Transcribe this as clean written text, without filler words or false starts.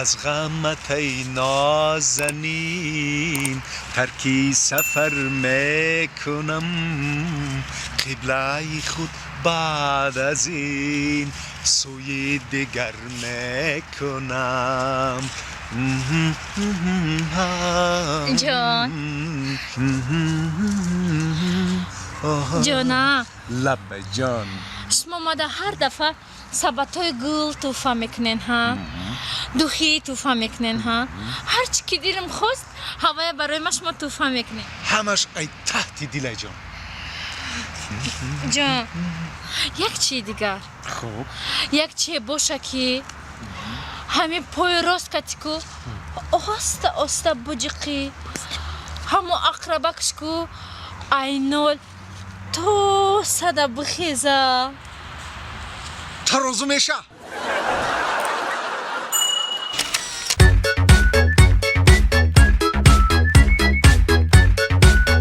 Аз ғамат, эй нозанин, тарки сафар мекунам, қиблаи худ баъд аз ин сӯи дигар мекунам. Ҷон. Ҷона. Лаббай, ҷон. Шумо омада ҳар дафъа сабатҳои гул тӯҳфа мекунен, ҳа, духи тӯҳфа мекунен, ҳа. Ҳар чӣ ки дилам хост, ҳавая барои ма шумо тӯҳфа мекунен. Ҳамаш ай таҳти дилай, ҷон. Ҷон, як чии дигар. Хуб. Як чие боша, ки ҳамин пои рост катику оҳоста оста буҷиқӣ, ҳамо ақрабакшку айнол то сада бихеза. Тарозу меша.